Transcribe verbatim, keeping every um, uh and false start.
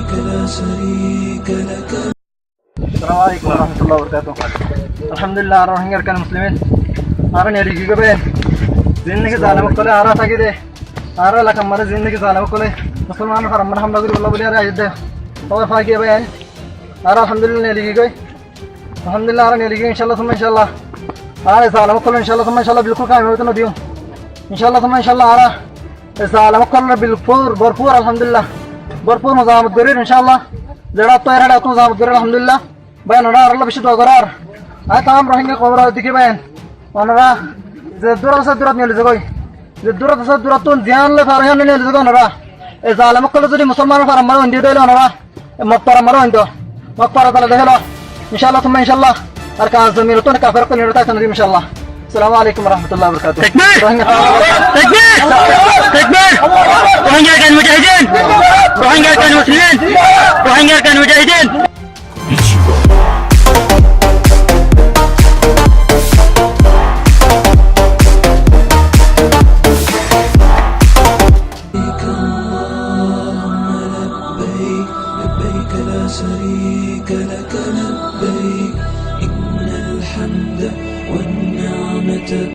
Assalamu alaikum warahmatullahi wabarakatuh. Alhamdulillah, añára Rohingya Arkan Muslimin. Añára neli ki goibá? Zendilla ki zalem ókkole añára táki de, añára elakar maze zendilla ki zalem ókkole Musolmanor farar maze hamla goríbolla buli añára aiyí de. Hóbor fai ki bái? Añára alhamdulillah neli ki goi? Alhamdulillah, añára neli ki goi, inshallah, summa inshallah. Añára e zalem ókkole inshallah, summa inshallah, bilkul kamiyab óito no diyum. Inshallah, summa inshallah, añára e zalem ókkolore bilkul borfur, alhamdulillah, borfur mozamot gorir, inshallah. Zeçé ottu aiyér, héçe ottu mozamot gorir, alhamdulillah. Bái, onora añárar lá beci dua gorór. Añí tamam Rohingya koumore deki bái, onora ze durat asó, durat neli zagói. Ze durat asó, durat tún ziyan loi faro, hiyan loi neli zagói onora. E zalem ókkole zodi Musolmanor farar maze oin de óile onora Mokfara maro oin do. Mokfara tala dekí lo. Inshallah, summa inshallah. Arkan zomin ottún kafer ókkol nirot táito no diyum, inshallah. Assalamu alaikum warahmatullahi wabarakatuh. Takbir! Rohingya. Takbir! Takbir! Rohingya Arkan Mujahidin! Rohingya Arkan Muslimin! Rohingya Arkan Mujahidin! لبيك اللهم لبيك، لبيك لا شريك لك لبيك، إن الحمد والنعمة